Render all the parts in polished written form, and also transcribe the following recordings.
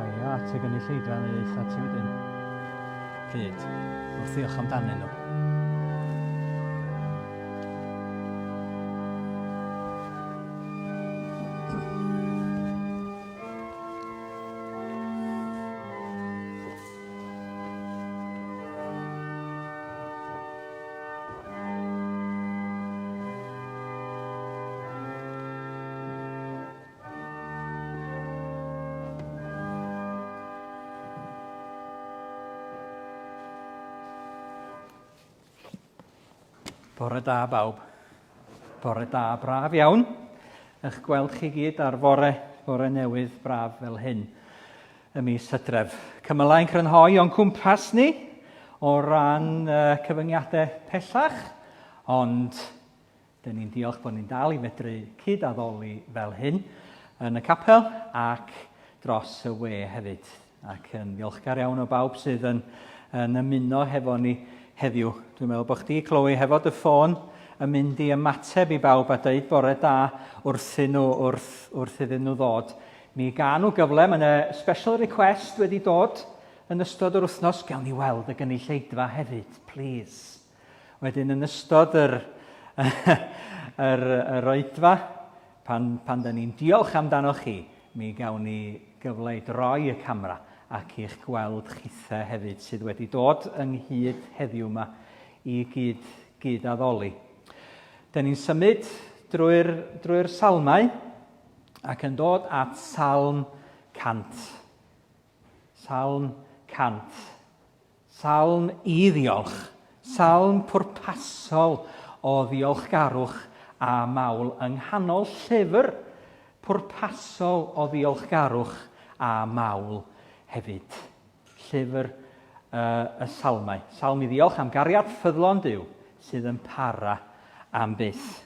droi o at y gynulleidfa neu ddeutha ti wedyn. Pryd? Wrth ddiolch amdanyn nhw. Bore da bawb. Bore da braf iawn. Eich gweld chi gyd ar fore, fore newydd braf fel hyn y mis Hydref. Cymylau'n crynhoi o'n cwmpas ni o ran uh, cyfyngiadau pellach, ond Dyn ni'n diolch bod ni'n dal i fedru cyd-addoli fel hyn yn y capel ac dros y we hefyd. Ac yn ddiolchgar iawn o bawb sydd yn, yn ymuno hefo ni heddiw. Dwi'n meddwl bod chdi, Chloe, hefo dy ffôn yn mynd i ymateb i bawb a dweud bore da wrthyn nhw wrth, wrth iddyn nhw ddod. Mi gawn nhw gyfle, mae yna special request wedi dod yn ystod yr wythnos. Gawn ni weld y gynulleidfa hefyd, please. Wedyn yn ystod yr, yr, yr oedfa, pan, pan da ni'n diolch amdanoch chi, mi gawn ni gyfle i droi y camera ac i'ch gweld chithe hefyd sydd wedi dod ynghyd heddiw yma i gyd, gyd addoli. Da ni'n symud drwy'r, drwy'r salmau ac yn dod at Salm 100. Salm 100. Salm i ddiolch. Salm pwrpasol o ddiolchgarwch a mawl yng nghanol llyfr pwrpasol o ddiolchgarwch a mawl hefyd. Llyfr uh, y Salmau. Salm i ddiolch am gariad ffyddlon Duw sydd yn para am byth.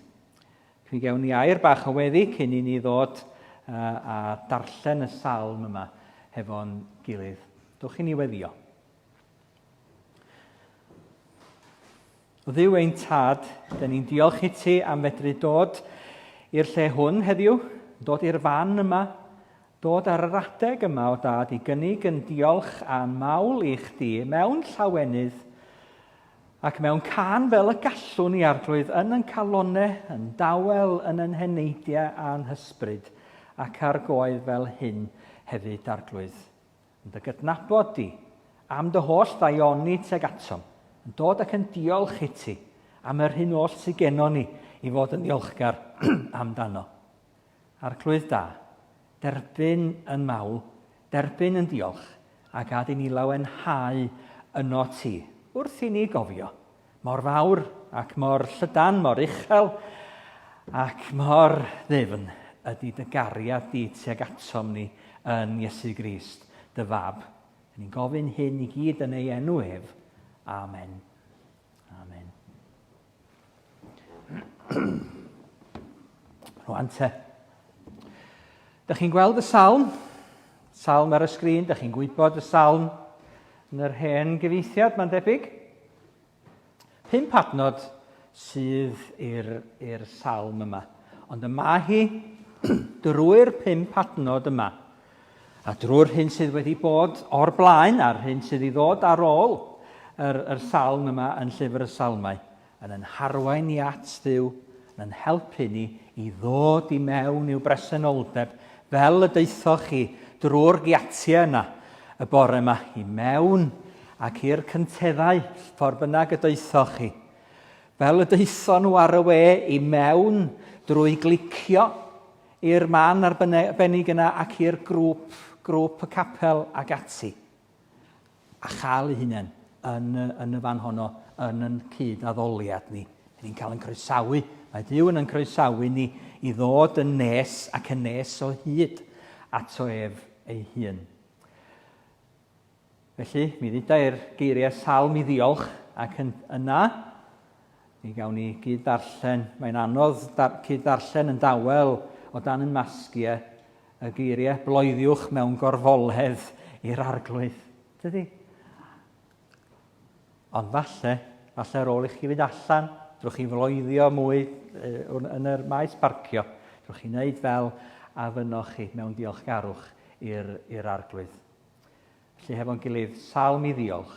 Mi gewn ni air bach o weddi cyn i ni ddod uh, a darllen y salm yma hefo'n gilydd. Dwch i ni weddio. O Dduw ein tad, dyn ni'n diolch i ti am fedru dod i'r lle hwn heddiw, dod i'r fan yma, dod ar yr adeg yma o dad i gynnig yn diolch a'n mawl i chdi mewn llawenydd Ac mewn cân fel y gallwn ni, Arglwydd, yn yn calonne, yn dawel yn yn heneidiau a'n hysbryd, ac ar goedd fel hyn hefyd, Arglwydd. Yn dy gydnabod di, am dy holl ddaioni tuag atom, yn dod ac yn diolch i ti am yr hyn oll sydd gennon ni i fod yn ddiolchgar amdano. Arglwydd da, derbyn yn mawl, derbyn yn diolch, a gad i ni lawenhau yno ti, wrth i ni gofio, mor fawr ac mor llydan, mor uchel ac mor ddyfn ydy dy gariad di tuag atom ni yn Iesu Grist, dy fab. Ni'n gofyn hyn i gyd yn ei enw ef. Amen. Amen. Rwan te. Dych chi'n gweld y salm? Salm ar y sgrin, dych chi'n gwybod y salm yn yr hen gyfeithiad, mae'n debyg. Pump adnod sydd i'r salm yma. Ond y mae hi drwy'r pump adnod yma, a drwy'r hyn sydd wedi bod o'r blaen a'r hyn sydd i ddod ar ôl yr, yr salm yma yn llyfr y salmau, yn yn harwain ni at Dduw, yn yn helpu ni i ddod i mewn i'w bresenoldeb, fel y daethoch chi drwy'r giatiau yna y bore yma, i mewn ac i'r cynteddau, ffordd bynnag y daethoch chi. Fel y daethon nhw ar y we i mewn drwy glicio i'r man arbennig yna ac i'r grŵp, grŵp y capel ac ati. A chael eu hunain yn, yn y fan honno, yn yn cyd-addoliad ni. Ni'n cael yn croesawu, mae Duw yn yn croesawu ni i ddod yn nes ac yn nes o hyd ato ef ei hun. Felly, mi ddudai'r geiriau salm i ddiolch ac yn, yna, mi gawn ni gyd-ddarllen, mae'n anodd dar, cyd-ddarllen yn dawel o dan yn masgiau, y geiriau bloeddiwch mewn gorfoledd i'r arglwydd. Dydy? Ond falle, falle ar ôl i chi fynd allan, drwch chi floeddio mwy yn yr maes parcio, drwch chi wneud fel a fynnoch chi mewn diolchgarwch i'r arglwydd. Felly hefo'n gilydd, salm i ddiolch.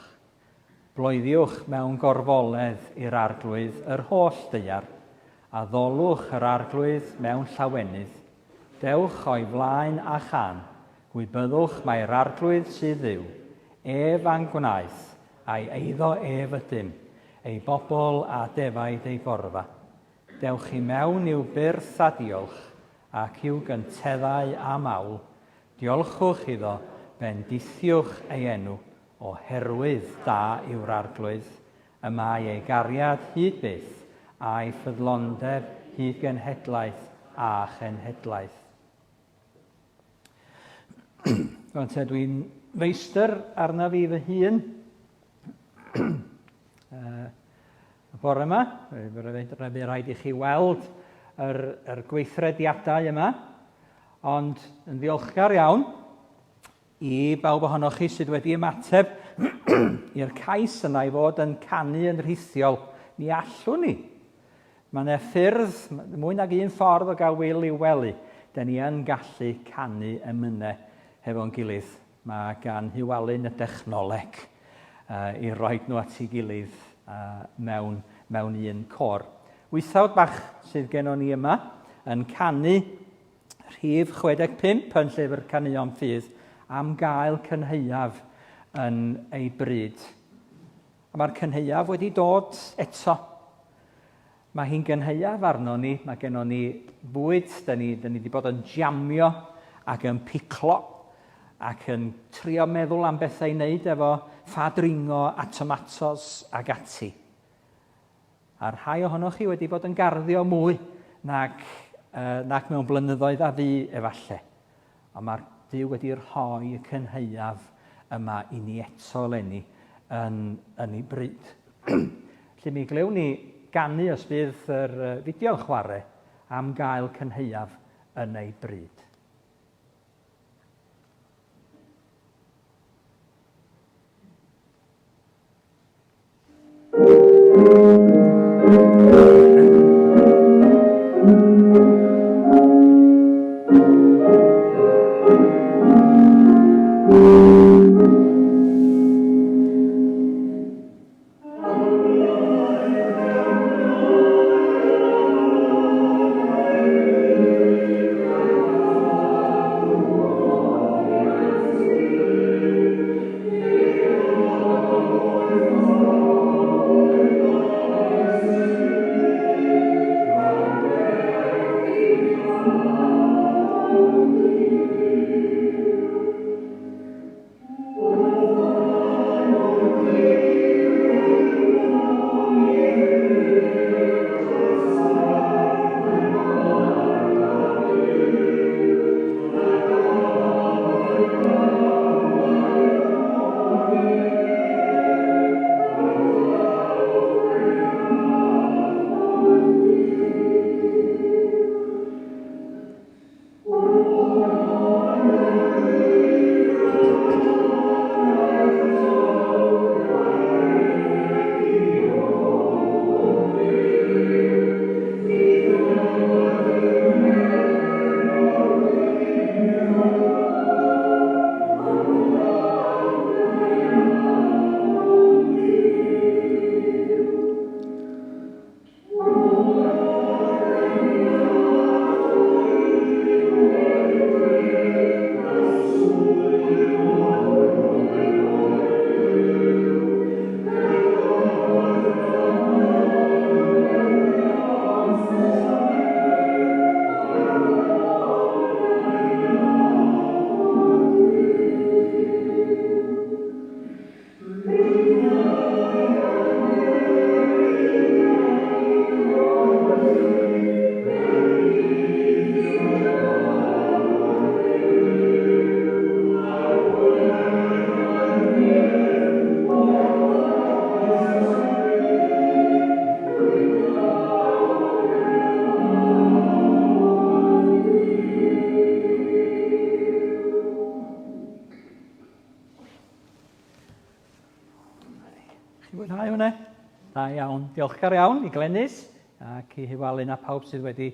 Bloeddiwch mewn gorfoledd i'r Arglwydd yr holl ddaear, addolwch yr Arglwydd mewn llawenydd. Dewch o'i flaen â chân, gwybyddwch mai'r Arglwydd sydd Dduw, ef a'n gwnaeth, a'i eiddo ef ydym, ei bobl a defaid ei borfa. Dewch i mewn i'w byrth a diolch, ac i'w gynteddau a mawl, Diolchwch iddo, bendithiwch ei enw, oherwydd da yw'r Arglwydd, y mae ei gariad hyd byth, a'i ffyddlondeb hyd genhedlaeth a chenhedlaeth. Rwan te, dwi'n feistr arna fi fy hun. Y bore yma, fe rhaid i chi weld yr, yr gweithrediadau yma, ond yn ddiolchgar iawn i bawb ohonoch chi sydd wedi ymateb i'r cais yna i fod yn canu yn rhithiol. Mi allwn ni. Mae yna ffyrdd, mwy nag un ffordd o gael Wil i'w wely. Da ni yn gallu canu emynau hefo'n gilydd. Mae gan Huw Alun y dechnoleg i roid nhw at ei gilydd mewn, mewn un côr. Wythawd bach sydd gennon ni yma yn canu rhif 65 yn llyfr Caneuon Ffydd am gael cynhaeaf yn ei bryd. A mae'r cynhaeaf wedi dod eto. Mae hi'n gynhaeaf arnon ni, mae gennon ni fwyd, da ni, da ni wedi bod yn jamio ac yn piclo ac yn trio meddwl am bethau i wneud efo ffa dringo a tomatos ac ati. A rhai ohonoch chi wedi bod yn garddio mwy nag, uh, nag mewn blynyddoedd a fu efallai. Ond mae'r Duw wedi rhoi y cynhaeaf yma i ni eto eleni yn, yn ei bryd. Felly mi glywn ni ganu os bydd yr fideo'n chwarae am gael cynhaeaf yn ei bryd. Chi mwynhau hwnna? Da iawn. Diolchgar iawn i Glenys ac i Huw Alun a pawb sydd wedi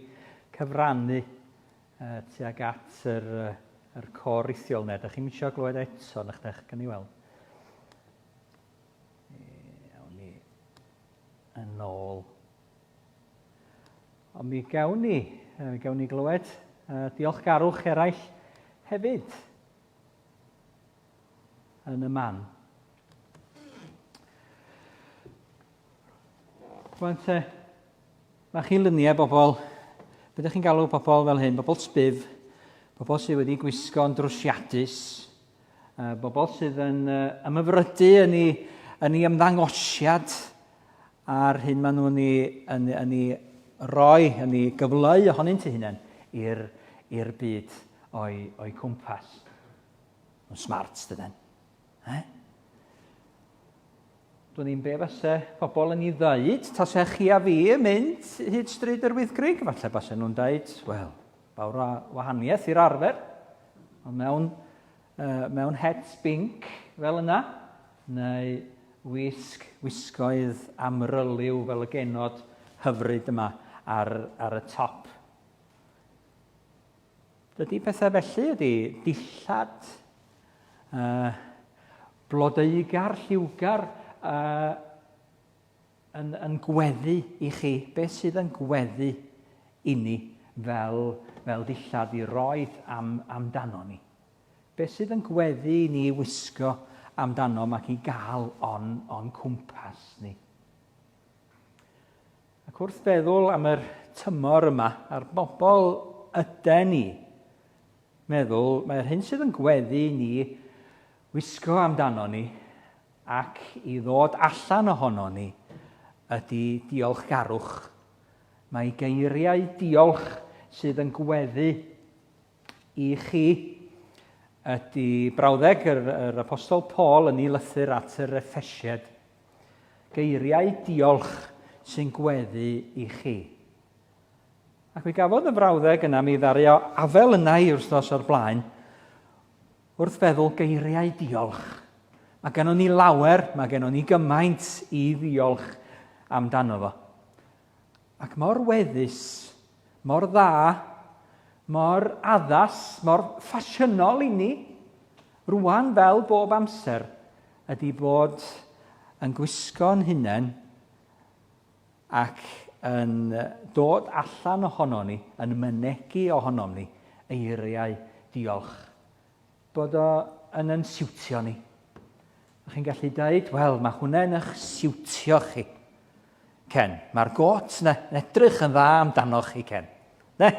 cyfrannu uh, tuag at yr, uh, yr cor rithiol 'ne. Dach chi'm isio glywed eto, nach dach? Gawn ni weld. Awn ni yn ôl. Ond mi gawn ni, mi gawn ni glywed diolchgarwch eraill hefyd yn y man. Rwan te, mae chi luniau bobl, be ydych chi'n galw bobl fel hyn, bobl sbif, bobl sydd wedi gwisgo'n drwsiadus, bobl sydd yn ymhyfrydu yn ei, yn ei ymddangosiad a'r hyn maen nhw'n ei, yn, yn ei roi, yn ei gyfleu ohonynt eu hunain i'r, i'r byd o'i, o'i cwmpas. Nhw'n smart, dydyn. Eh? Dwn i'n be fyse pobl yn ei ddeud, tase chi a fi yn mynd hyd stryd yr Wyddgrug, falle base nhw'n deud, wel, fawr o wahaniaeth i'r arfer, ond mewn, uh, mewn het binc fel yna, neu wisg, wisgoedd amryliw fel y genod hyfryd yma ar, ar y top. Dydy pethau felly, ydy dillad uh, blodeugar, lliwgar, uh, yn, yn gweddu i chi. Beth sydd yn gweddu inni fel, fel dillad i roed am, amdano ni? Beth sydd yn gweddu i ni wisgo amdanom ac i gael o'n, on cwmpas ni? Ac wrth feddwl am yr tymor yma a'r bobl yden ni, meddwl mae'r hyn sydd yn gweddu i ni wisgo amdano ni ac i ddod allan ohono ni ydy diolchgarwch. Mae geiriau diolch sydd yn gweddu i chi ydy brawddeg yr, yr Apostol Paul yn ei lythyr at yr Effesied. Geiriau diolch sy'n gweddu i chi. Ac mi gafodd y frawddeg yna mi ddaru o afel yna i wrthnos o'r blaen wrth feddwl geiriau diolch. Mae gennon ni lawer, mae gennon ni gymaint i ddiolch amdano fo. Ac mor weddus, mor dda, mor addas, mor ffasiynol inni, rwan fel bob amser, ydy bod yn gwisgo'n hunain ac yn dod allan ohono ni, yn mynegi ohonom ni, eiriau diolch. Bod o yn yn siwtio ni. A chi'n gallu dweud, wel, mae hwnna'n eich siwtio chi. Ken, mae'r got na yn edrych yn dda amdano chi, Ken. Ne?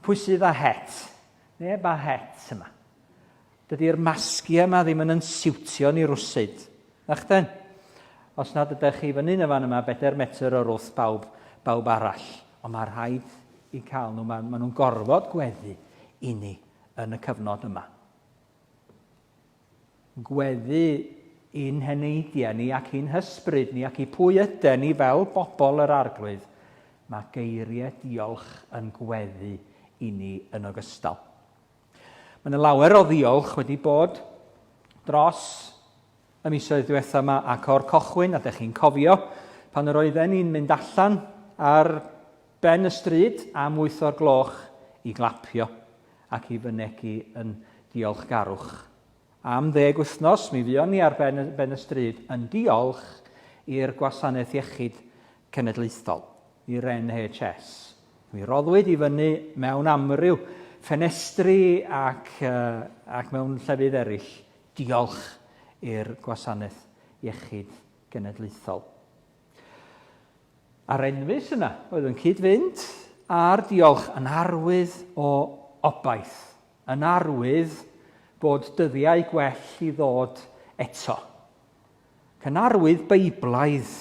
Pwy sydd â het? Neb â het yma. Dydy'r masgiau yma ddim yn yn siwtio ni rwsyd. Nachden? Os nad ydych chi fyny yn y fan yma, bedair metr o'r wrth bawb, bawb arall. Ond mae rhaid i cael nhw, mae, maen nhw'n gorfod gweddu i ni yn y cyfnod yma. Gweddu i'n heneidiau ni ac i'n hysbryd ni ac i pwy yden ni fel bobl yr Arglwydd, mae geiriau diolch yn gweddu i ni yn ogystal. Mae yna lawer o ddiolch wedi bod dros y misoedd diwetha yma ac o'r cochwyn, a dych chi'n cofio pan yr oedden ni'n mynd allan ar ben y stryd am wyth o'r gloch i glapio ac i fynegi yn diolchgarwch. Am ddeg wythnos mi fuon ni ar ben, ben y stryd yn diolch i'r Gwasanaeth Iechyd Cenedlaethol, i'r NHS. Mi roddwyd i fyny mewn amryw ffenestri ac, uh, ac mewn llefydd eraill diolch i'r Gwasanaeth Iechyd Genedlaethol. A'r enfys yna oedd yn cyd-fynd â'r diolch yn arwydd o obaith, yn arwydd bod dyddiau gwell i ddod eto. Ac yn arwydd Beiblaidd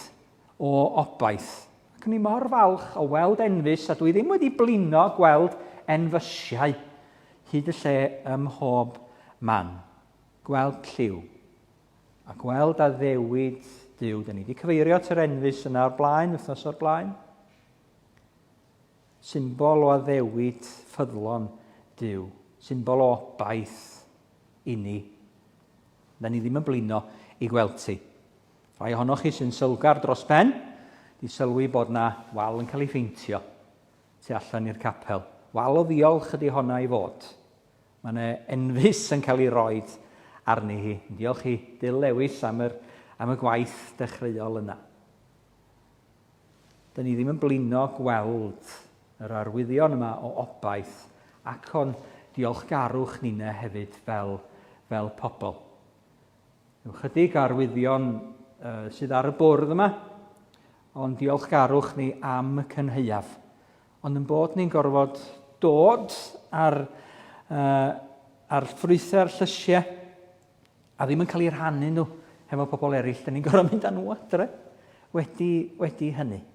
o obaith. Ac o'n i mor falch o weld enfys, a dwi ddim wedi blino gweld enfysiau hyd y lle ym mhob man. Gweld lliw. A gweld addewid Duw. Da ni wedi cyfeirio at yr enfys yna o'r blaen, wythnos o'r blaen. Symbol o addewid ffyddlon Duw. Symbol o obaith inni. Da ni ddim yn blino i gweld ti. Rhai ohonoch chi sy'n sylgar dros ben, di sylwi bod na wal yn cael ei pheintio tu allan i'r capel. Wal o ddiolch ydy honna i fod. Mae yna enfys yn cael ei roed arni hi. Diolch i Dyl Lewis am, yr, am y gwaith dechreuol yna. Dyn ni ddim yn blino gweld yr arwyddion yma o obaith ac o'n diolchgarwch ninne hefyd fel, fel pobl. Rhyw chydig arwyddion uh, sydd ar y bwrdd yma, ond diolchgarwch ni am y cynhaeaf. Ond yn bod ni'n gorfod dod ar, uh, ar ffrwythau'r llysiau a ddim yn cael eu rhannu nhw hefo pobl eraill, dyn ni'n gorfod mynd â nhw adre wedi, wedi hynny.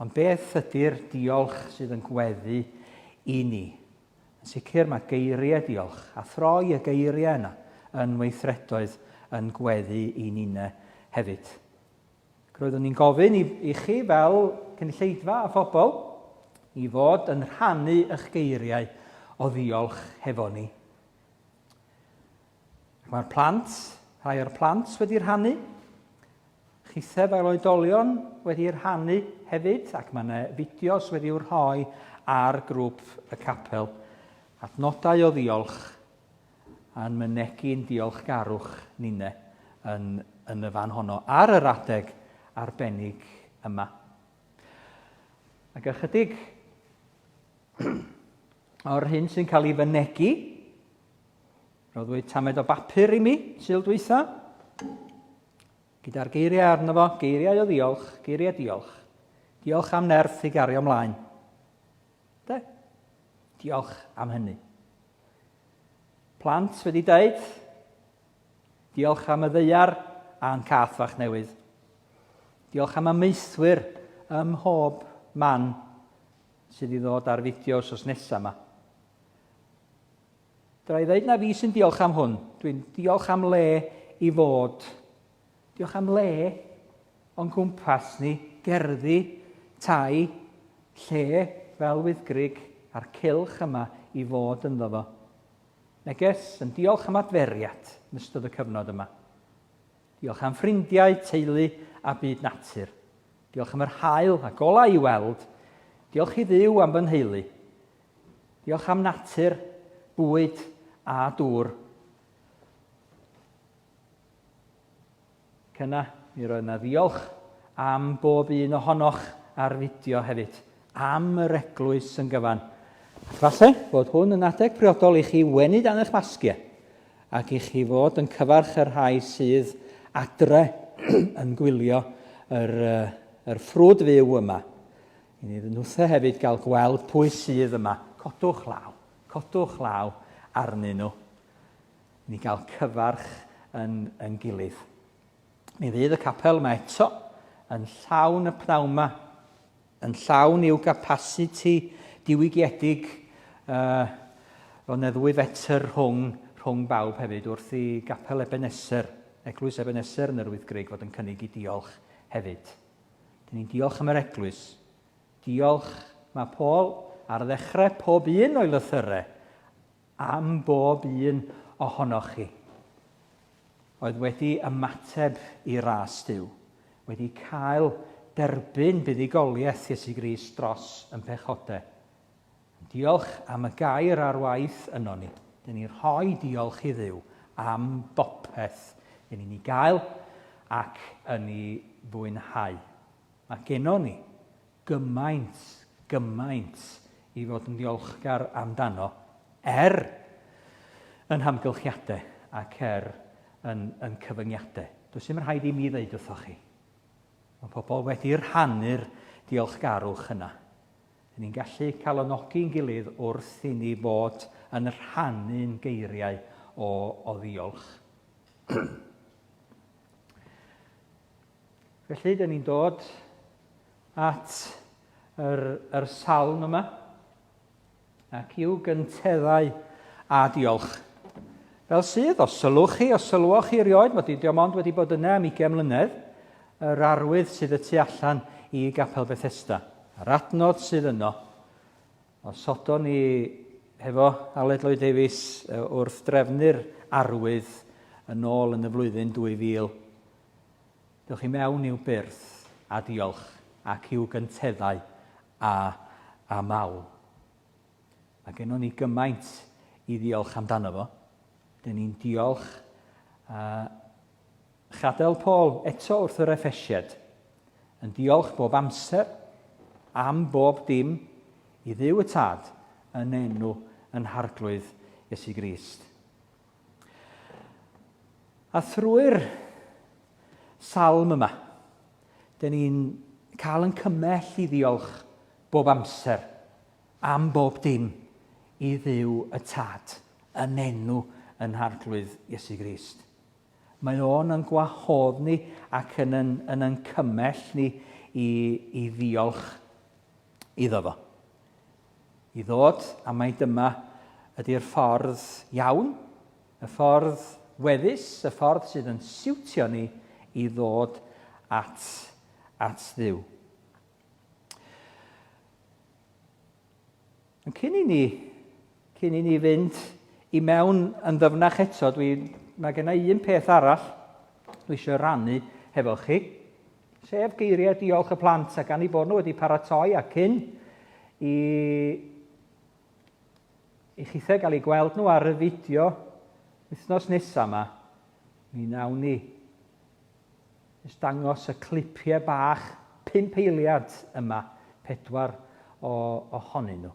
Ond beth ydy'r diolch sydd yn gweddu i ni? Yn sicr mae geiriau diolch, a throi y geiriau yna yn weithredoedd yn gweddu i ninne hefyd. Ac roeddwn ni'n gofyn i, i chi fel cynulleidfa a phobl i fod yn rhannu eich geiriau o ddiolch hefo ni. Ac mae'r plant, rhai o'r plant wedi rhannu, Chithe fel oedolion wedi rhannu hefyd ac mae yna fideos wedi'u rhoi ar grŵp y capel. Adnodau o ddiolch a'n mynegi'n diolchgarwch ninne yn, yn y fan honno ar yr adeg arbennig yma. Ac ychydig o'r hyn sy'n cael ei fynegi, roddwyd tamed o bapur i mi, sul dwytha, Gyda'r geiriau arno fo, geiriau o ddiolch, geiriau diolch. Diolch am nerth i gario mlaen. De? Diolch am hynny. Plant wedi dweud, diolch am y ddeiar a'n cath fach newydd. Diolch am amaethwyr ym mhob man sydd i ddod ar fideo wsos nesaf yma. Dra i ddeud na fi sy'n diolch am hwn. Dwi'n diolch am le i fod. Diolch am le o'n gwmpas ni, gerddi, tai, lle fel Wyddgrug a'r cylch yma i fod ynddo fo. Neges yn diolch am adferiad yn ystod y cyfnod yma. Diolch am ffrindiau, teulu a byd natur. Diolch am yr haul a golau i weld. Diolch i Dduw am fy nheulu. Diolch am natur, bwyd a dŵr. Ac yna, mi roedd yna ddiolch am bob un ohonoch ar fideo hefyd, am yr eglwys yn gyfan. Ac falle bod hwn yn adeg priodol i chi wenu dan eich masgiau ac i chi fod yn cyfarch y rhai sydd adre yn gwylio yr, yr ffrwd fyw yma. I ni nhwthe hefyd gael gweld pwy sydd yma. Codwch law, codwch law arnyn nhw. I ni gael cyfarch yn, yn gilydd. Mi fydd y capel yma eto yn llawn y pnawn yma, yn llawn i'w gapasiti diwygiedig. Uh, roedd yna ddwy fetr rhwng, rhwng bawb hefyd wrth i gapel Ebeneser, Eglwys Ebeneser yn yr Wyddgrug fod yn cynnig i diolch hefyd. Dyn ni'n diolch am yr eglwys. Diolch, mae Paul ar ddechrau pob un o'i lythyrau am bob un ohonoch chi oedd wedi ymateb i ras Duw, wedi cael derbyn buddugoliaeth Iesu Grist dros yn pechodau. Diolch am y gair ar waith yno ni. Dyn ni'n rhoi diolch i Dduw am bopeth dyn ni'n ei gael ac yn ei fwynhau. Mae gennon ni gymaint, gymaint i fod yn ddiolchgar amdano, er yn hamgylchiadau ac er yn, yn cyfyngiadau. Does dim rhaid i mi ddeud wrthoch chi. Mae pobl wedi rhannu'r diolchgarwch yna. Dyn ni'n gallu calonogi'n gilydd wrth i ni fod yn rhannu'n geiriau o, o ddiolch. Felly, dyn ni'n dod at yr, yr salm yma ac i'w gynteddau a diolch. Fel sydd, os sylwch chi, os sylwoch chi erioed, mod i dim ond wedi bod yna am 20 mlynedd, yr arwydd sydd y tu allan i Gapel Bethesda. A'r adnodd sydd yno. Osodon ni hefo Aled Lloyd Davies wrth drefnu'r arwydd yn ôl yn y flwyddyn 2000. Dewch i mewn i'w byrth a diolch ac i'w gynteddau a, a mawl. Mae gennon ni gymaint i ddiolch amdano fo. Dyn ni'n diolch a chadael Paul eto wrth yr Effesiad, yn diolch bob amser am bob dim i Dduw y Tad yn enw yn Harglwydd Iesu Grist. A thrwy'r salm yma, dyn ni'n cael yn cymell i ddiolch bob amser am bob dim i Dduw y Tad yn enw yn Harglwydd Iesu Grist. Mae o'n yn gwahodd ni ac yn yn, yn, yn cymell ni i, i ddiolch iddo fo. I ddod, a mai dyma ydy'r ffordd iawn, y ffordd weddus, y ffordd sydd yn siwtio ni i ddod at, at Dduw. Ond cyn i ni, cyn i ni fynd i mewn yn ddyfnach eto, dwi, mae gen i un peth arall dwi eisiau rannu hefo chi, sef geiriau diolch y plant, a gan i bod nhw wedi paratoi a cyn i, i chithau gael eu gweld nhw ar y fideo wythnos nesaf yma, mi wnawn ni Jyst dangos y clipiau bach, pump eiliad yma, pedwar o, ohonyn nhw.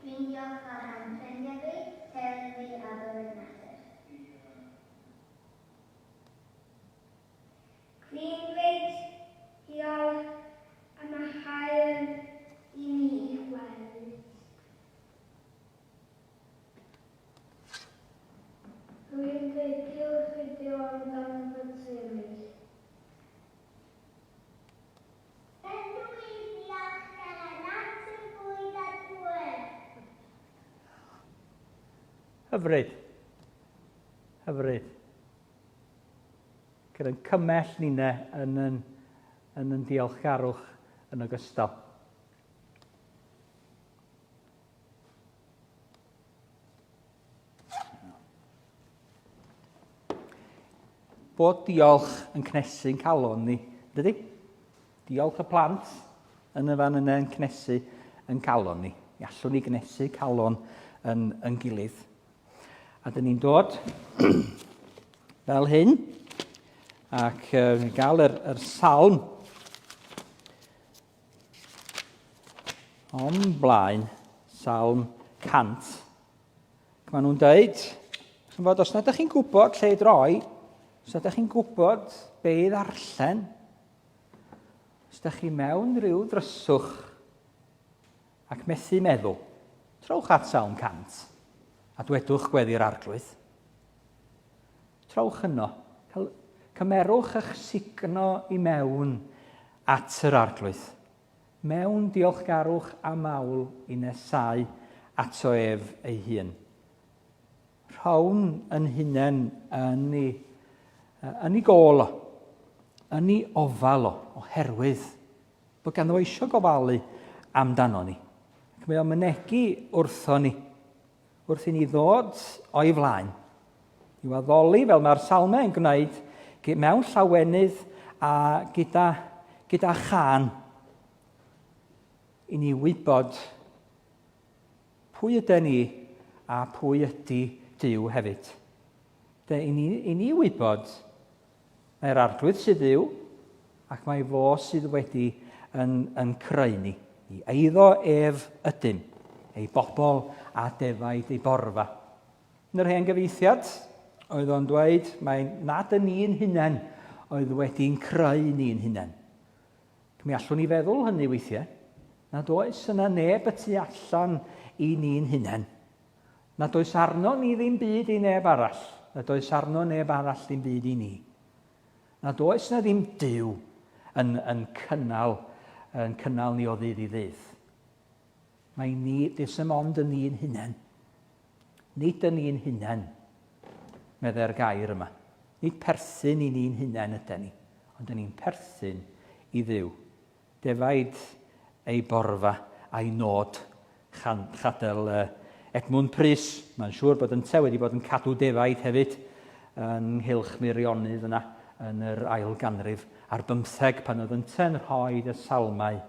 Dwi'n diolchgar am ffrindiau fi, teulu fi a bywyd natur. Dwi'n dweud diolch am y haul i mi i'ch weld. Rwy'n dweud diolch i Duw amdan fy teulu. Rydw i'n ddiolchgar am natur, bwyd a dŵr. Hyfryd. Hyfryd. Gyda'n cymell ninne yn yn, yn yn diolchgarwch yn ogystal. Bod diolch yn cnesu'n calon ni, dydy? Diolch y plant yn y fan yna yn cnesu yn calon ni. Mi allwn ni gnesu calon yn, yn gilydd. A dyn ni'n dod fel hyn ac uh, gael yr, yr salm o'n blaen, salm 100. Ac maen nhw'n dweud, chymod, os nad ydych chi'n gwybod lle i droi, os nad ydych chi'n gwybod be i ddarllen, os ydych chi mewn rhyw ddryswch, Ac methu meddwl. Trowch at Salm 100, a dwedwch gweddi'r Arglwydd. Trowch yno. Cymerwch eich sugno i mewn at yr Arglwydd, mewn diolchgarwch a mawl i nesáu ato ef ei hun. Rhown yn hunain yn ei, yn ei gôl o, yn ei ofal o, oherwydd Bod ganddo fo eisiau gofalu amdano ni. Ac mae o'n mynegi wrtho ni, wrth i ni ddod o'i flaen, i'w addoli fel mae'r salmau yn gwneud mewn llawenydd a gyda, gyda chân, i ni wybod pwy ydy ni a pwy ydy Duw hefyd. De, i ni, i ni wybod Mae'r Arglwydd sydd Dduw, ac mae fo sydd wedi yn, yn creu ni. I eiddo ef ydym, ei bobl a defaid ei borfa. Yn yr hen gyfeithiad, oedd o'n dweud mae nad yn ni'n hunain oedd wedi'n creu ni'n hunain. Mi allwn ni feddwl hynny weithiau, nad oes yna neb y tu allan i ni'n hunain. Nad oes arno ni ddim byd i neb arall, nad oes arno neb arall ddim byd i ni. Nad oes na ddim Duw yn, yn, cynnal, yn cynnal ni o ddydd i ddydd. Mae ni, dys ym ond yn ni'n hunain. Nid yn ni'n hunain, meddai'r gair yma. Nid perthyn i ni'n hunain ydy ni, ond yn ni'n perthyn i Dduw. Defaid ei borfa a'i nod chan chadel Edmwnd Prys. Mae'n siŵr bod yntau wedi bod yn cadw defaid hefyd yn nghylch Meirionnydd yna yn yr ail ganrif ar bymtheg pan oedd ynte'n rhoi y salmau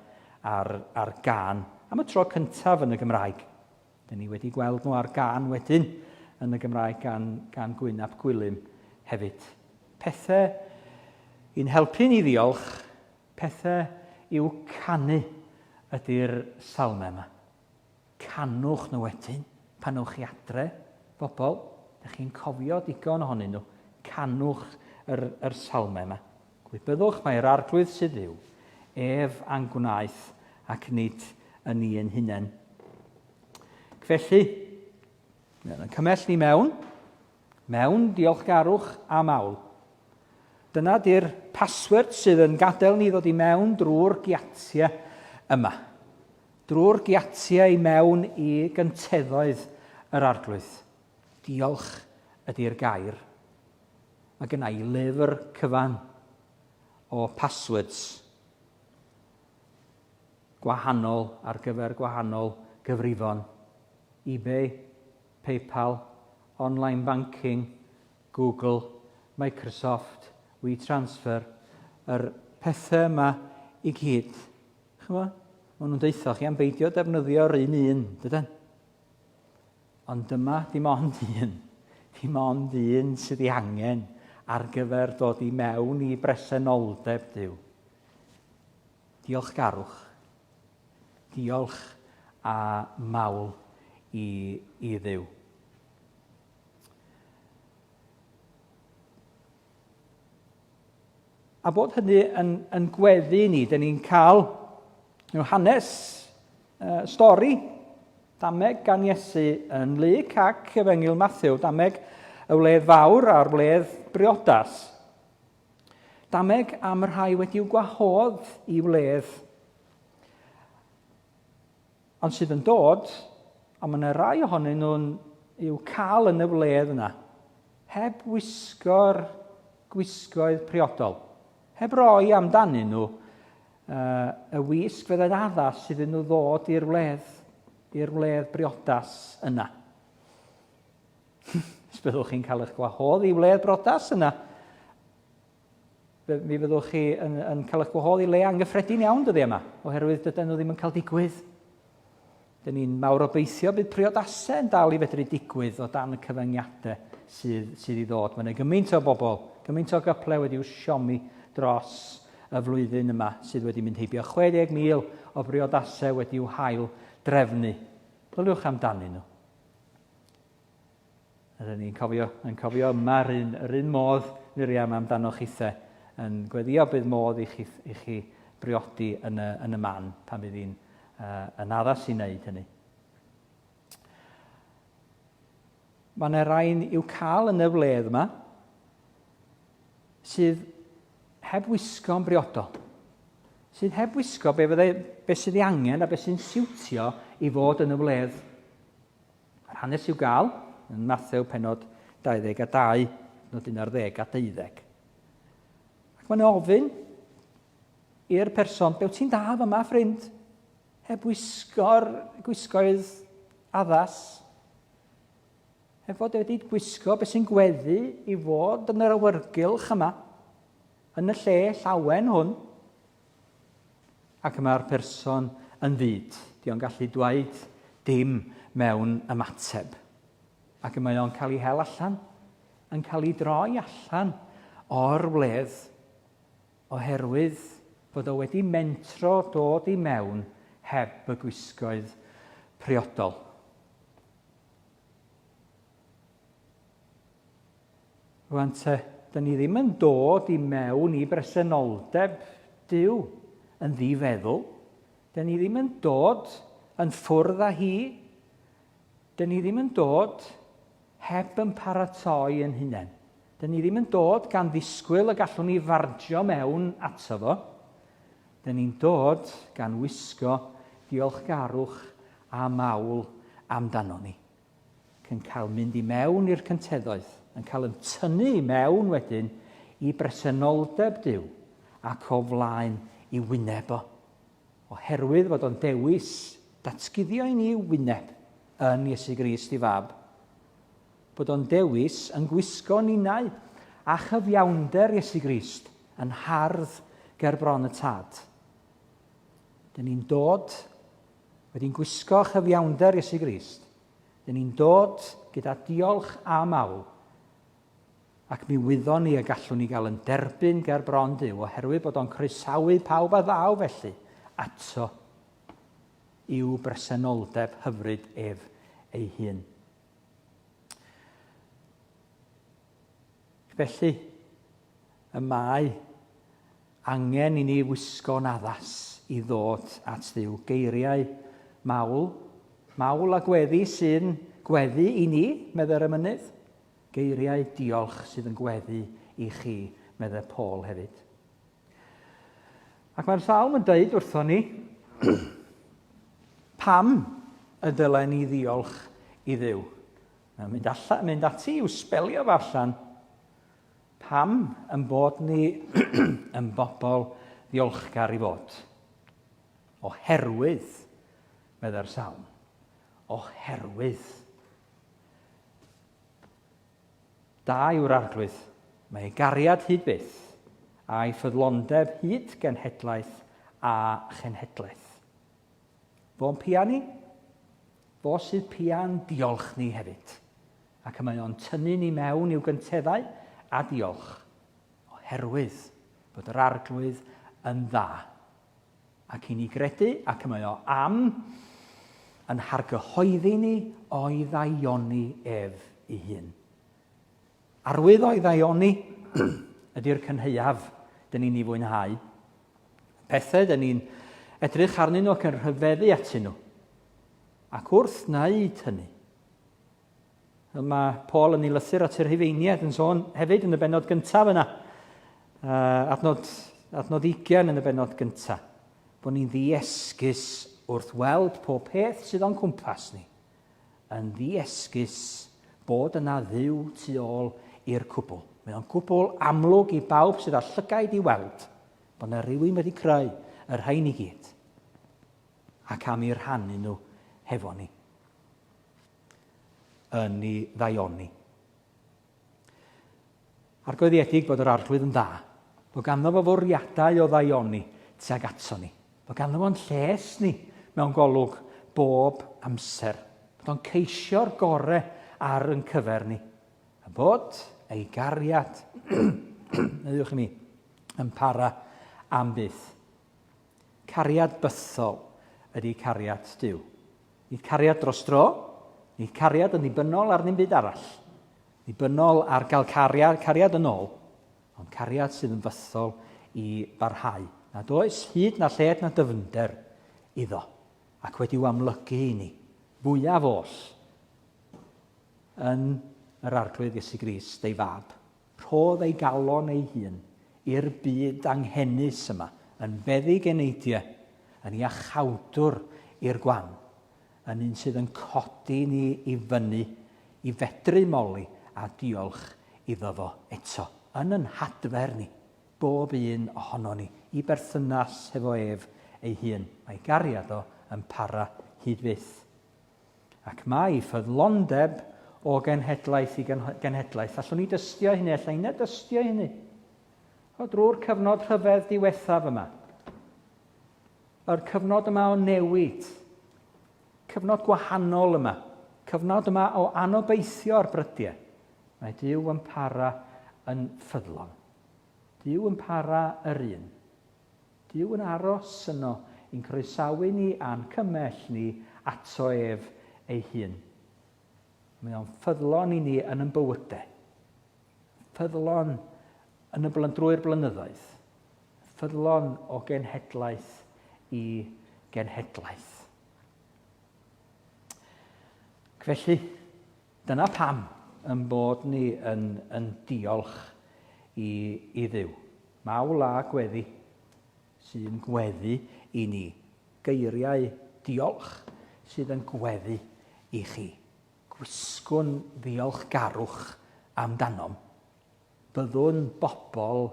ar, ar gân am y tro cyntaf yn y Gymraeg. Dyn ni wedi gweld nhw ar gân wedyn yn y Gymraeg gan, gan Gwyn ap Gwilym hefyd. Pethau i'n helpu ni ddiolch, pethau i'w canu ydy'r salmau yma. Canwch nhw wedyn pan ewch chi adre, bobl. Dych chi'n cofio digon ohonyn nhw. Canwch yr, yr salmau yma. Gwybyddwch mai'r Arglwydd sydd Dduw, ef a'n gwnaeth ac nid y ni ein hunain. Felly, yn cymell ni mewn, mewn diolchgarwch a mawl. Dyna di'r password sydd yn gadael ni ddod i mewn drwy'r giatiau yma. Drwy'r giatiau i mewn i gynteddoedd yr Arglwydd. Diolch ydy'r gair. Mae gynna i lyfr cyfan o passwords gwahanol ar gyfer gwahanol gyfrifon. eBay, PayPal, online banking, Google, Microsoft, WeTransfer, yr pethau yma i gyd. Chymod, maen nhw'n deutha chi am beidio defnyddio'r un un, dydyn? Ond dyma dim ond un, dim ond un sydd ei angen ar gyfer dod i mewn i bresenoldeb Duw. Diolchgarwch. Diolch a mawl i, i Dduw. A bod hynny yn, yn gweddu ni, dyn ni'n cael you know, hanes, uh, stori, dameg gan Iesu yn Luc ac Efengyl Mathew, dameg y wledd fawr a'r wledd briodas. Dameg am y rhai wedi'w gwahodd i wledd Ond sydd yn dod, a mae yna rai ohonyn nhw'n i'w cael yn y wledd yna, heb wisgo'r gwisgoedd priodol, heb roi amdanyn nhw uh, y wisg fyddai'n addas iddyn nhw ddod i'r wledd, i'r wledd briodas yna. Os byddwch chi'n cael eich gwahodd i wledd briodas yna, mi fyddwch chi yn, yn cael eich gwahodd i le anghyffredin iawn dyddiau yma, oherwydd dydyn nhw ddim yn cael digwydd. Dyn ni'n mawr obeithio bydd priodasau yn dal i fedru digwydd o dan y cyfyngiadau sydd, sydd i ddod. Mae yna gymaint o bobl, gymaint o gyple wedi'w siomi dros y flwyddyn yma sydd wedi mynd heibio. 60,000 o briodasau wedi'w hail drefnu. Doliwch amdanyn nhw. Rydyn ni'n cofio, yn cofio yma yr un, yr un modd, Miriam, amdano chithe, yn gweddio bydd modd i chi, i chi briodi yn y, yn y man pan bydd hi'n uh, yn addas i wneud hynny. Mae yna rhain i'w cael yn y wledd yma sydd heb wisgo'n briodol. Sydd heb wisgo be, fydde, be sydd ei angen a be sy'n siwtio i fod yn y wledd. Mae'r hanes i'w gael yn Mathew penod 22, nod 11 a 12. Ac mae'n ofyn i'r person, be wyt ti'n dda yma, ffrind? Heb wisgo'r gwisgoedd addas. Heb fod wedi gwisgo beth sy'n gweddu i fod yn yr awyrgylch yma, yn y lle llawen hwn. Ac y mae'r person yn fud. Di o'n gallu dweud dim mewn ymateb. Ac y mae o'n cael ei hel allan, yn cael ei droi allan o'r wledd oherwydd bod o wedi mentro dod i mewn heb y gwisgoedd priodol. Rwan te, dyn ni ddim yn dod i mewn i bresenoldeb Duw yn ddi-feddwl. Dyn ni ddim yn dod yn ffwrdd â hi. Dyn ni ddim yn dod heb yn paratoi yn hunain. Dyn ni ddim yn dod gan ddisgwyl y gallwn ni farjio mewn ato fo. Dyn ni'n dod gan wisgo diolchgarwch a mawl amdano ni. ac yn cael mynd i mewn i'r cynteddoedd, yn cael yn tynnu i mewn wedyn i bresenoldeb Duw ac o flaen i wyneb o. Oherwydd fod o'n dewis datguddio i ni wyneb yn Iesu Grist i fab. Bod o'n dewis yn gwisgo ninnau a chyfiawnder Iesu Grist yn hardd ger bron y Tad. Dyn ni'n dod wedi'n gwisgo chyfiawnder Iesu Grist. Dyn ni'n dod gyda diolch a mawl. Ac mi wyddon ni y gallwn ni gael yn derbyn ger bron Duw oherwydd bod o'n croesawu pawb a ddaw felly ato i'w bresenoldeb hyfryd ef ei hun. Felly, y mae angen i ni wisgo'n addas i ddod at Dduw. Geiriau mawl, mawl a gweddi sy'n gweddu i ni, meddai'r emynydd. Geiriau diolch sydd yn gweddu i chi, meddai Paul hefyd. Ac mae'r salm yn dweud wrthon ni pam y dylen ni ddiolch i Dduw. Mae'n mynd, allan, mynd ati i'w sbelio fo allan. Pam yn bod ni yn bobl ddiolchgar i fod? Oherwydd, meddai'r salm, oherwydd. Da yw'r Arglwydd, mae ei gariad hyd byth, a'i ffyddlondeb hyd genhedlaeth a chenhedlaeth. Fo'n pia ni? Fo sydd pia'n diolch ni hefyd. Ac y mae o'n tynnu ni mewn i'w gynteddau a diolch, oherwydd bod yr Arglwydd yn dda. Ac i ni gredu, ac y mae o am, yn hargyhoeddi ni o'i ddaioni ef ei hun. Arwydd o'i ddaioni ydy'r cynhaeaf dyn ni'n ei fwynhau. Pethau dyn ni'n edrych arnyn nhw ac yn rhyfeddu atyn nhw. Ac wrth wneud hynny, Fel mae Paul yn ei lythyr at y Rhufeiniaid yn sôn hefyd yn y bennod gyntaf yna, adnod, adnod 20 yn y bennod gyntaf, bod ni'n ddiesgus wrth weld pob peth sydd o'n cwmpas ni, yn ddiesgus bod yna Dduw tu ôl i'r cwbl. Mae o'n gwbl amlwg i bawb sydd â llygaid i weld bod yna rhywun wedi creu y rhain i gyd ac am eu rhannu nhw hefo ni. yn ei ddaioni. Argoeddiedig bod yr Arglwydd yn dda, bod ganddo fo fwriadau o ddaioni tuag ato ni, bod ganddo fo'n lles ni mewn golwg bob amser, bod o'n ceisio'r gore ar yn cyfer ni, a bod ei gariad, ydych i mi, yn para am byth. Cariad bythol ydy cariad Duw. Nid cariad dros dro, nid cariad yn ddibynnol ar ddim byd arall, ddibynnol ar gael cariad, cariad yn ôl, ond cariad sydd yn fythol i barhau, nad oes hyd na lled na dyfnder iddo, ac wedi'w amlygu i ni, fwyaf oll, yn yr Arglwydd Iesu Grist, ei fab. Rhodd ei galon ei hun i'r byd anghenus yma, yn feddyg eneidiau, yn iachawdwr i'r gwan, yn un sydd yn codi ni i fyny i fedru moli a diolch iddo fo eto, yn yn hadfer ni, bob un ohono ni, i berthynas hefo ef ei hun. Mae gariad o yn para hyd fyth. Ac mae ffyddlondeb o genhedlaeth i genhedlaeth. Allwn ni dystio hynny, allai inne dystio hynny. O, drwy'r cyfnod rhyfedd diwethaf yma. Yr cyfnod yma o newid. Cyfnod gwahanol yma. Cyfnod yma o anobeithio ar brydiau. Mae Duw yn para yn ffyddlon. Duw yn para yr un. Duw yn aros yno i'n croesawu ni a'n cymell ni ato ef ei hun. Mae o'n ffyddlon i ni yn yn bywydau. Ffyddlon yn y blyn, drwy'r blynyddoedd. Ffyddlon o genhedlaeth i genhedlaeth. Ac felly, Dyna pam ein bod ni yn, yn diolch i, i Dduw. Mawl a gweddi sy'n gweddu i ni. Geiriau diolch sydd yn gweddu i chi. Gwisgwn ddiolchgarwch amdanom. Byddwn bobl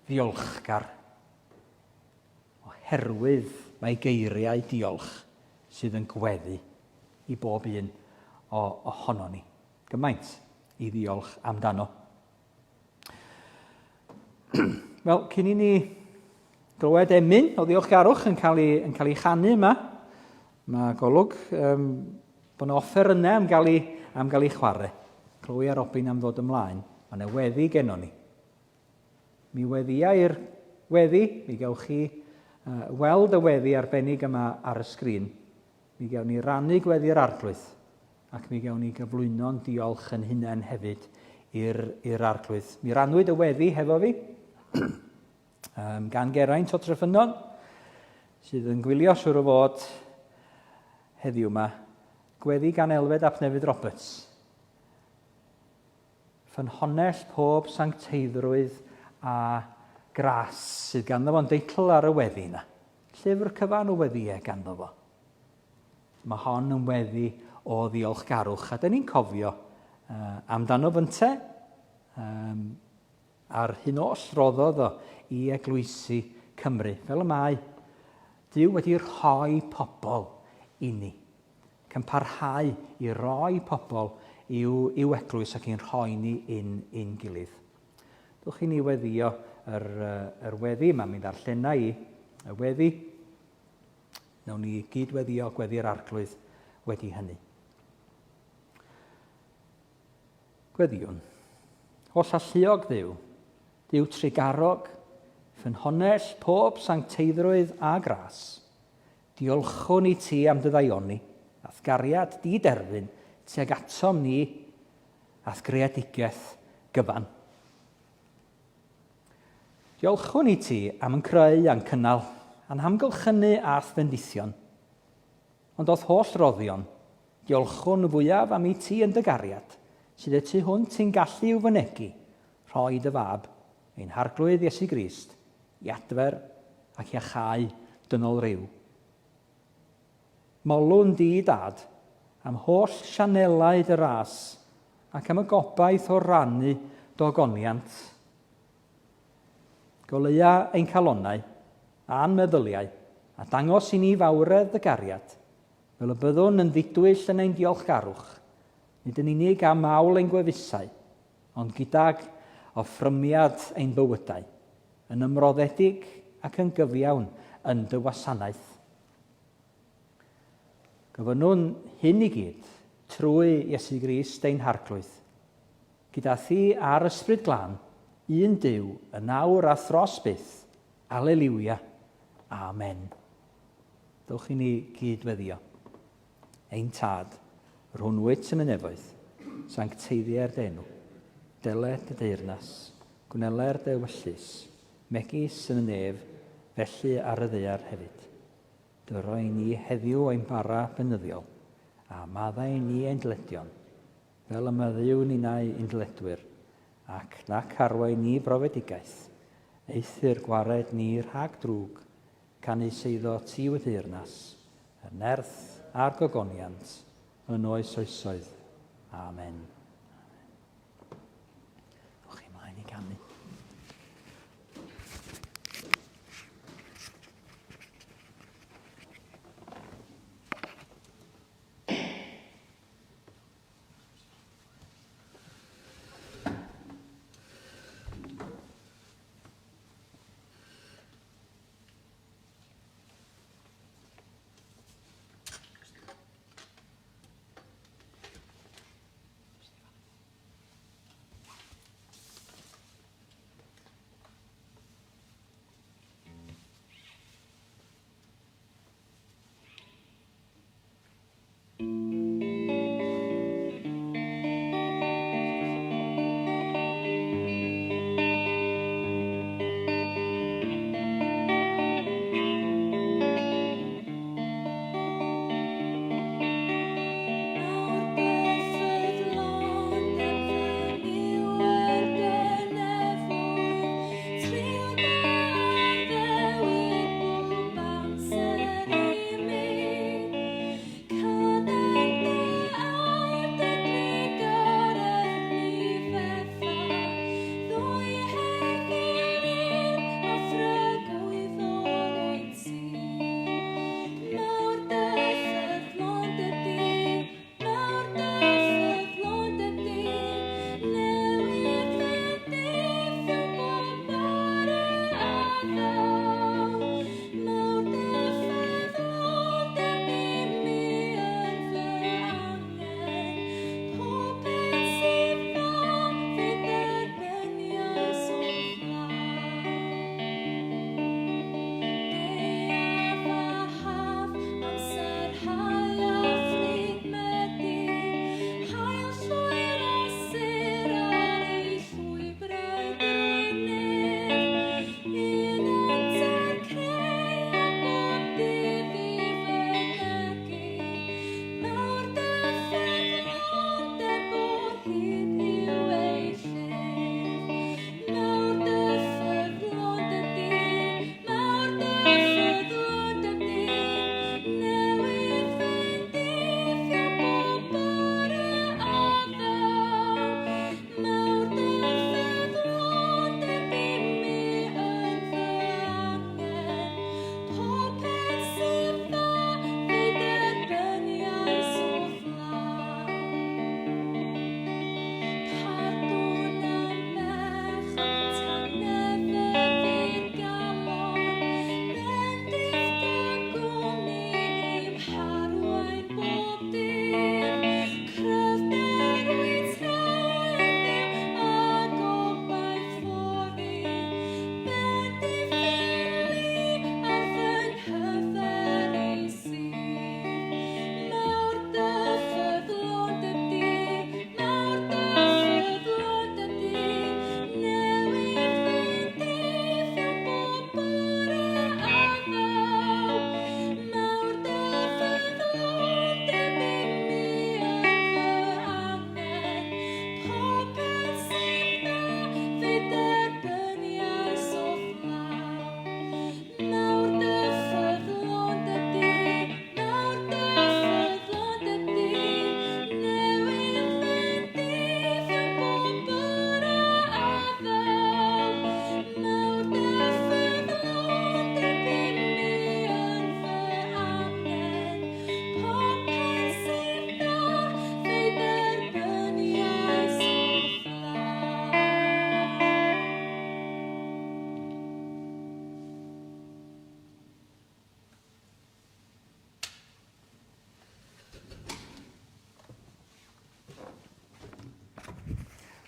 ddiolchgar. Oherwydd mae geiriau diolch sydd yn gweddu i bob un o ohonon ni. Gymaint i ddiolch amdano. Wel, cyn i ni glywed emyn o ddiolchgarwch yn cael ei, yn cael ei chanu yma, mae golwg um, bod yna offerynnau am gael ei, am gael ei chwarae. Chloe a Robin am ddod ymlaen. Mae yna weddi gennon ni. Mi weddia i'r weddi, mi gewch chi uh, weld y weddi arbennig yma ar y sgrin. Mi gewn ni rannu gweddi'r Arglwydd, ac mi gewn ni gyflwyno'n diolch yn hunain hefyd i'r Arglwydd. Mi rannwyd y weddi hefo fi um, gan Geraint o Treffynnon, sydd yn gwylio siwr o fod heddiw yma. Gweddi gan Elfed ap Nefydd Roberts. Ffynhonnell pob sancteiddrwydd a gras sydd ganddo fo'n deitl ar y weddi yna. Llyfr cyfan o weddïau ganddo fo. Mae hon yn weddi o ddiolchgarwch, a dyn ni'n cofio uh, amdano fynte, um, a'r hyn oll roddodd o i eglwysi Cymru, fel y mae Duw wedi rhoi pobl i ni. Ac yn parhau i roi pobl i'w, i'w eglwys ac i'n rhoi ni un, un gilydd. Dwch i ni weddio yr, yr weddi yma, mi ddarllena i y weddi. Nawn ni gyd-weddio gweddi'r Arglwydd wedi hynny. Gweddiwn. Holl alluog Dduw, Duw trugarog, ffynhonnell pob sancteiddrwydd a gras, Diolchwn i ti am dy ddaioni, a'th gariad di-derfyn tuag atom ni a'th greadigaeth gyfan. Diolchwn i ti am yn creu a'n cynnal, a'n hamgylchynu a'th fendithion. Ond o'th holl roddion, diolchwn fwyaf am i ti yn dy gariad, sydd y tu hwnt i'n gallu i'w fynegi, rhoi dy fab, ein Harglwydd Iesu Grist, i adfer ac iacháu dynol ryw. Molwn di, Dad, am holl sianelau dy ras ac am y gobaith o rannu dogoniant. Goleua ein calonnau a'n meddyliau a dangos i ni fawredd dy gariad, fel y byddwn yn ddidwyll yn ein diolchgarwch, nid yn unig am mawl ein gwefusau, ond gydag offrymiad ein bywydau, yn ymroddedig ac yn gyfiawn yn dy wasanaeth. Gofynnwn hyn i gyd trwy Iesu Grist ein Harglwydd, gyda thi a'r Ysbryd Glân, un Duw, yn awr a thros byth. Aleliwia. Amen. Dewch i ni gyd-weddio. Ein Tad, yr hwn wyt yn y nefoedd, sancteiddier dy enw. Dele dy deyrnas, gwneler dy ewyllys, megis yn y nef, felly ar y ddaear hefyd. Dyro i ni heddiw ein bara beunyddiol, a maddau i ni ein dyledion, fel y maddeuwn ninnau i'n dyledwyr, ac nac arwain ni brofedigaeth, eithr gwared ni rhag drwg, canys eiddo ti yw y deyrnas, y nerth a'r gogoniant yn oes oesoedd. Amen. Amen. Ewch chi mlaen i ganu.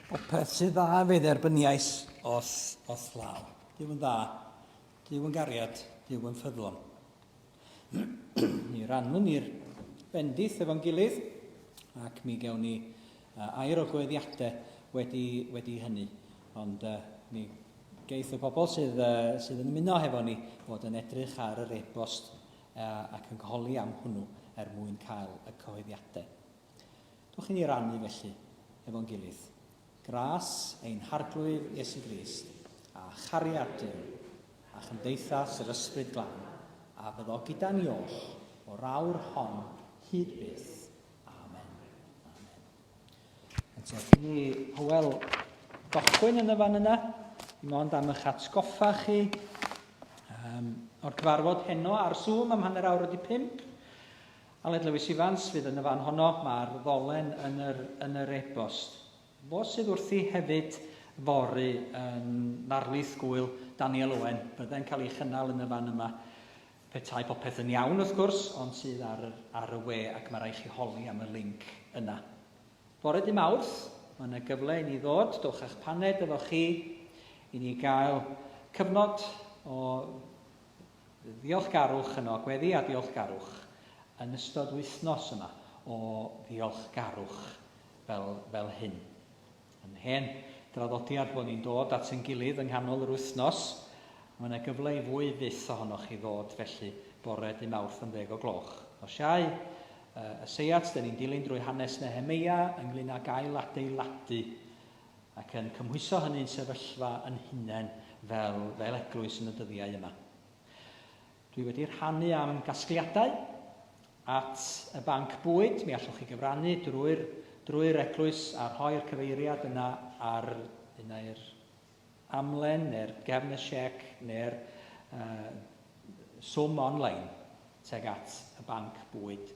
Popeth sydd dda fe dderbyniais os, os law. Duw yn dda, Duw yn gariad, Duw yn ffyddlon. Mi rannwn ni'r bendith efo'n gilydd ac mi gewn ni air o gweddiadau wedi, wedi hynny. Ond uh, mi geith y pobl sydd, uh, sydd yn ymuno hefo ni fod yn edrych ar yr e-bost uh, ac yn holi am hwnnw er mwyn cael y cyhoeddiadau. Dwch i ni rannu felly efo'n gilydd. Gras ein Harglwydd Iesu Grist, a chariad Duw, a chymdeithas yr Ysbryd Glân, a fyddo gyda ni oll, o'r awr hon hyd byth. Amen. Amen. Eto, cyn i Hywel gychwyn yn y fan yna, dim ond am eich atgoffa chi um, o'r cyfarfod heno ar Zoom am 5:30. Aled Lewis Ifans fydd yn y fan honno, mae'r ddolen yn yr, yn yr e-bost. Fo sydd wrthi hefyd fory yn narlith gwyl Daniel Owen, fydde'n cael ei chynnal yn y fan yma petai popeth yn iawn wrth gwrs, ond sydd ar, ar y we ac mae rhaid chi holi am y link yna. Bore dy Mawrth, mae yna gyfle i ni ddod, dowch â'ch paned efo chi, i ni gael cyfnod o Ddiolchgarwch yno, gweddi a diolchgarwch yn ystod wythnos yma o ddiolchgarwch fel, fel hyn. Yn hen draddodiad bod ni'n dod at ein gilydd yng nghanol yr wythnos, mae yna gyfle i fwy fyth ohonoch chi ddod felly bore dy Mawrth am ddeg o gloch. Nos Iau, y seiat, dyn ni'n dilyn drwy hanes Nehemeia ynglyn ag ail adeiladu ac yn cymhwyso hynny'n sefyllfa yn hunain fel, fel eglwys yn y dyddiau yma. Dwi wedi rhannu am gasgliadau at y banc bwyd, mi allwch chi gyfrannu drwy'r drwy'r eglwys a rhoi'r cyfeiriad yna ar un ai'r amlen neu'r gefn y siec neu'r uh, swm online tuag at y banc bwyd.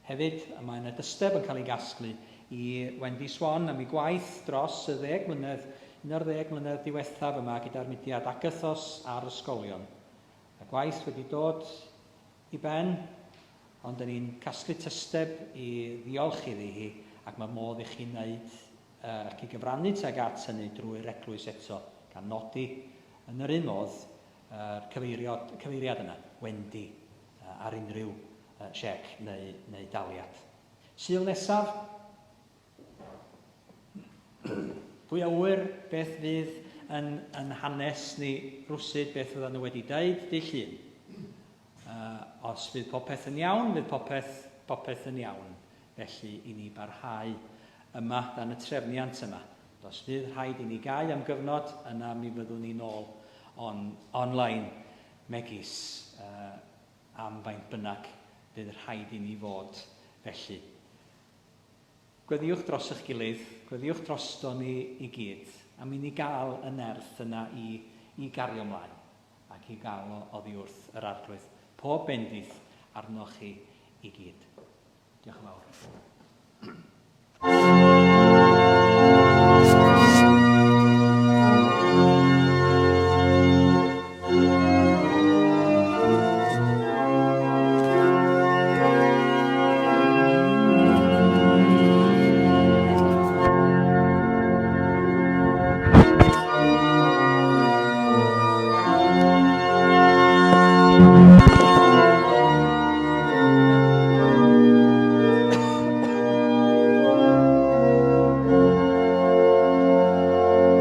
Hefyd, mae yna dysteb yn cael ei gasglu i Wendy Swan am ei gwaith dros y ddeg mlynedd, 11 mlynedd diwethaf yma gyda'r mudiad Agathos a'r ysgolion. Y gwaith wedi dod i ben, ond dyn ni'n casglu tysteb i ddiolch iddi hi ac mae modd i chi wneud ac i gyfrannu tuag at hynny drwy'r eglwys eto, gan nodi yn yr un modd yr cyfeiriad, cyfeiriad yna, Wendy, ar unrhyw siec neu, neu daliad. Sul nesaf, pwy a ŵyr beth fydd yn, yn hanes ni rwsyd beth fyddan nhw wedi deud dy llun. Uh, os fydd popeth yn iawn, fydd popeth, popeth yn iawn. Felly, i ni barhau yma dan y trefniant yma. Ond os fydd rhaid i ni gau am gyfnod, yna mi fyddwn ni nôl on, online megis uh, am faint bynnag fydd rhaid i ni fod felly. Gweddïwch dros eich gilydd, gweddïwch drosto ni i gyd, am i ni gael y nerth yna i, i gario mlaen ac i gael o oddi wrth yr Arglwydd. Pob bendith arnoch chi i gyd.